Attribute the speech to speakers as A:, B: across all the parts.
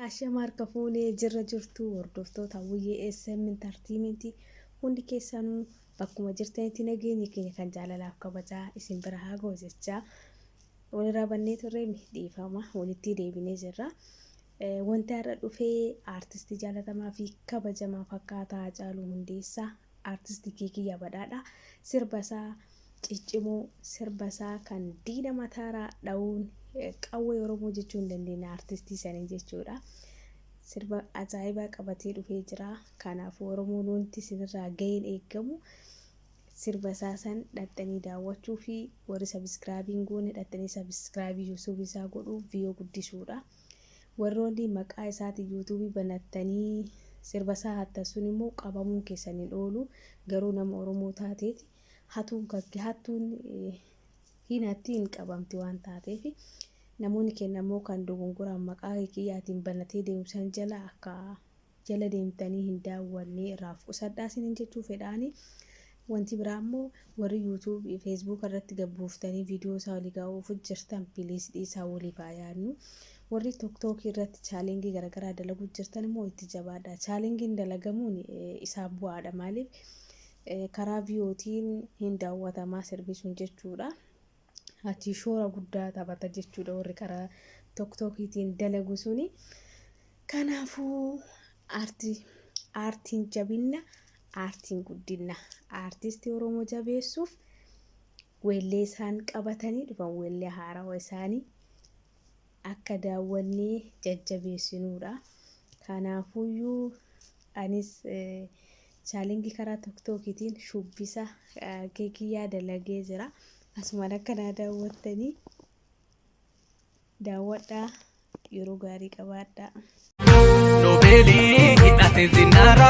A: Ashama harka fuunee jirra jirtu hordoftoota Hawwiyyee SM Entertainment hundi keessanuu bakkuma jirtanitti nageenyi keenya kan jaalalaaf kabajaa isin bira haa ga'u jechaa walirraa bannee turre dhiifama walitti deebinee jirra. Wanti har'a dhufee aartistii jaalatamaa fi kabajamaa fakkaataa Haacaaluu Hundeessaa aartistii Keekiyyaa Badhaadhaa sirba isaa ciccimoo sirba isaa kan diina mataaraa dha'uun qawwee Oromoo jechuu hin dandeenya aartistii sanii jechuudha. Sirba ajaa'ibaa qabatee dhufee jira. Kanaafuu Oromoon wanti isinirraa ga'een eegamu sirba isaa san dhaxxanii daawwachuu fi warri subscribe hin goone dhaxxanii subscribe YouTube isaa godhuu view guddisuudha. Warroonni maqaa isaatiin YouTube banattanii sirba isaa hattan sun immoo qabamuun keessan hin oolu. Garuu nama Oromoo taateeti hatuun hattuun hin hatti hin qabamti waan taateef namoonni keenya immoo kan dogongoraan maqaa kiyyaatiin banatee deemu san jala akka jala deemtanii hin daawwanne irraa of qusadhaa isiniin jechuu fedhaani. Wanti biraa immoo warri YouTube Facebook irratti gabbuuftanii viidiyoo isaa olii gaa'uuf jirtan please dhiisaa waliif haa yaadnu. Warri TikTok irratti challenge garaagaraa dalaguu jirtan immoo itti jabaadha. Challengeiin dalagamuun isaaf bu'aadha. Maaliif karaa viewtiin hin daawwatamaa sirbi sun jechuudha. Achi shoora guddaa taphata jechuudha warri karaa TikTokiitiin dalagu suni. Kanaafuu aartiin jabinna, aartiin guddinna. Aartistii Oromoo jabeessuuf weellee isaan qabatanii dhufan weellee haarawaa isaanii akka daawwannee jajjabeessinuudha. Kanaafuyyuu anis challenge karaa TikTokiitiin shubbisa keekiyyaa dalagee jira. Asumaan akkanaa daawwattanii daawwadhaa, yeroo gaarii qabaadhaa.
B: Noobeelii hidhate zinaara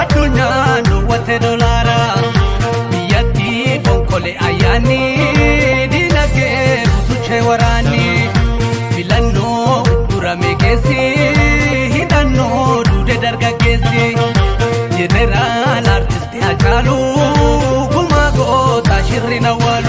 B: addunyaa dhoowwate dolaara biyyatti fonkole ayyaanni dinagdee butuchee waraanni filannoo durame keessi hidhannoo duude dargaggeessi jeneraal artisti Hacaaluu gumaa goota shirri nawwaalu.